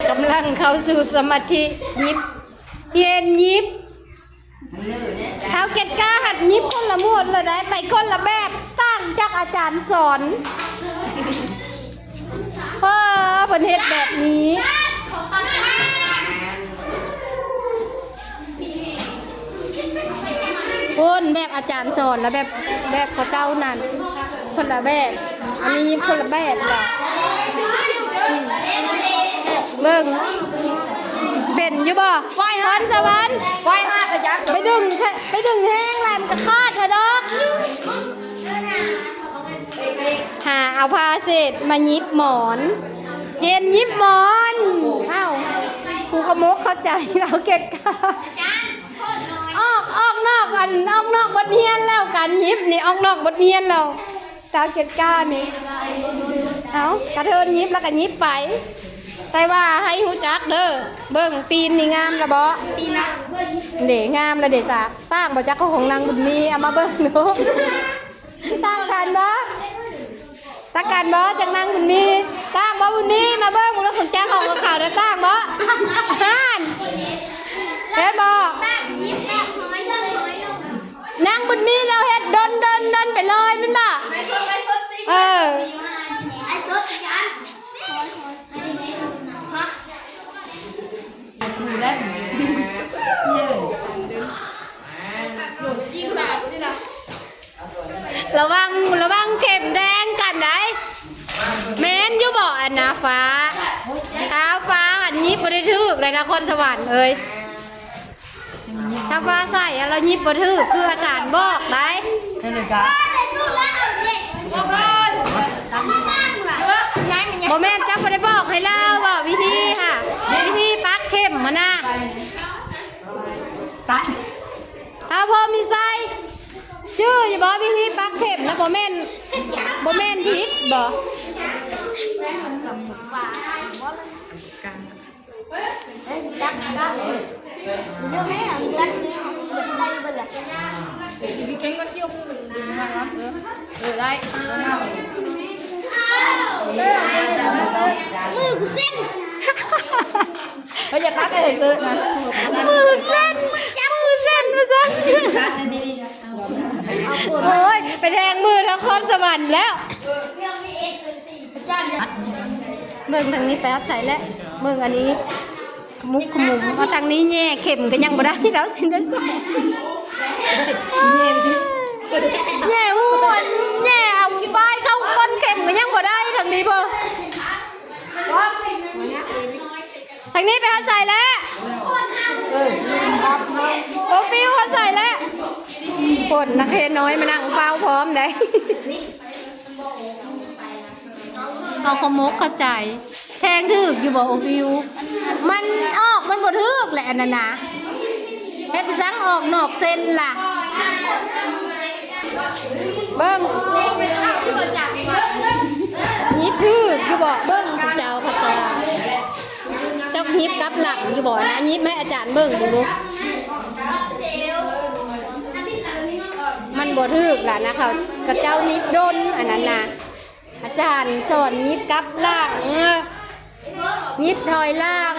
ກຳລັງເຂົ້າສູ່ສະມາທິ ຫຍິບ ຮຽນຫຍິບ. ທ້າວເກດກ້າຫັດຫຍິບຄົນລະມ້ວນລະໄດ໋ ໄປຄົນລະແບບ ຕ່າງຈາກອາຈານສອນ. ເອີ ເພິ່ນເຮັດແບບນີ້ ໂອ້ນ ແບບອາຈານສອນ ແລະແບບ ແບບເຂົາເຈົ້ານັ້ນ ຄົນລະແບບ ອັນນີ້ຄົນລະແບບລະ. ເບິ່ງ ເປັນຢູ່ບໍ່? ພອນສະຫວັນ ໄປດຶງ ໄປດຶງແຮງຫຼາຍມັນກະຂາດແທ້ດອກ. ຫາເອົາຜ້າເສດມາຫຍິບໝອນ ຮຽນຫຍິບໝອນ. ອ້າວ ຄູຂະໝົກເຂົ້າໃຈ ລາວເກັດກາ ອອກ ອອກນອກ ອັນ ອອກນອກບົດຮຽນແລ້ວ ການຫຍິບນີ້ອອກນອກບົດຮຽນແລ້ວ ລາວເກັດການີ້. ເອົ້າ ກະເທີນຫຍິບແລ້ວກະຫຍິບໄປ ແຕ່ວ່າໃຫ້ຮູ້ຈັກເດີ. ເບິ່ງ ປີນນີ້ງາມລະບໍ່? ປີນລະ ເດ ງາມລະເດ ຈາກຕ່າງບໍ່ຈັກ ຂອງນາງບຸນມີ ເອົາມາເບິ່ງດູ. ຕ່າງກັນບໍ່? ຕ່າງກັນບໍ່? ຈັກນາງບຸນມີ ຕ່າງບໍ່ບຸນມີ? ມາເບິ່ງ ເບິ່ງຂອງເຈົ້າ ຂອງຂາວ ຕ່າງບໍ່? ຫັ້ນ ເຫັນບໍ່? ນາງບຸນມີລາວເຮັດດົນໆໆໄປເລີຍແມ່ນບໍ່? ເອີ ລະວັງ ລະວັງເຂັມແທງກັນໄດ໋. ແມ່ນຢູ່ບໍ່? ອັນນາຟ້າ ອາ ຟ້າຫັ້ນຫຍິບບໍ່ໄດ້ຖືກໃດ໋ ນະຄອນສະຫວັນເອີຍ. ຖ້າຟ້າໃສ່ ລາວຫຍິບບໍ່ຖືກ ຄືອາຈານບອກໄດ໋. ນັ້ນແຫຼະກະ ບໍ່ແມ່ນ ເຈົ້າບໍ່ໄດ້ບອກໃຫ້ລາວເວົ້າ ວິທີຫາ ວິທີປັກເຂັມຫັ້ນນະ. ຕັດ ເອົາ ພໍ່ມີໄຊ ຈື່ຢູ່ບໍ່? ວິທີປັກເຂັມນະ ບໍ່ແມ່ນ ບໍ່ແມ່ນຜິດບໍ່? ມືກູເຊັນ ເຮົາຢ່າຕັດໃຫ້ເຊີນະ ມືເຊັນ ມືຈັບມືເຊັນ ມືເຊັນ. ໂອ້ຍ ໄປແທງມືນະຄອນສະຫວັນແລ້ວ. ເບິ່ງທາງນີ້ໄປຮັດໃສແລ້ວ ເບິ່ງອັນນີ້ ຂະມຸກຂະມຸມ ເອົາທາງນີ້ແຍ່ເຂັມກະຍັງບໍ່ໄດ້ ລາວຊິໄດ້ສອນ ແຍ່ຫູ ແຍ່ເອົາປ້າຍເຂົ້າກົ້ນເຂັມກະຍັງບໍ່ໄດ້ ທາງນີ້ເບິ່ງ ທາງນີ້ໄປຮອດໃສແລ້ວ ໂອຟິວຮອດໃສແລ້ວ ຄົນນັກຮຽນນ້ອຍມານັ່ງເຝົ້າພ້ອມໃດ. ເອົາຂະໝົກເຂົ້າໃຈ ແທງຖືກຢູ່ບໍ່ໂອຟິວ? ມັນອອກ ມັນບໍ່ຖືກແຫຼະ ອັນນັ້ນນະ ເຮັດຈັ່ງອອກນອກເສັ້ນລະ ເບິ່ງ ຫຍິບຖືກຢູ່ບໍ່? ເບິ່ງເຈົ້າພັດສະລາ ເຈົ້າຫຍິບກັບຫຼັງຢູ່ບໍ່ນະ? ຫຍິບໃຫ້ອາຈານເບິ່ງເບິ່ງດູ ມັນບໍ່ຖືກລະນະ ເຂົາ ເຂົາເຈົ້າຫຍິບດົນ ອັນນັ້ນນະ. ອາຈານສອນຫຍິບກັບຫຼັງ ຫຍິບຖອຍຫຼັງ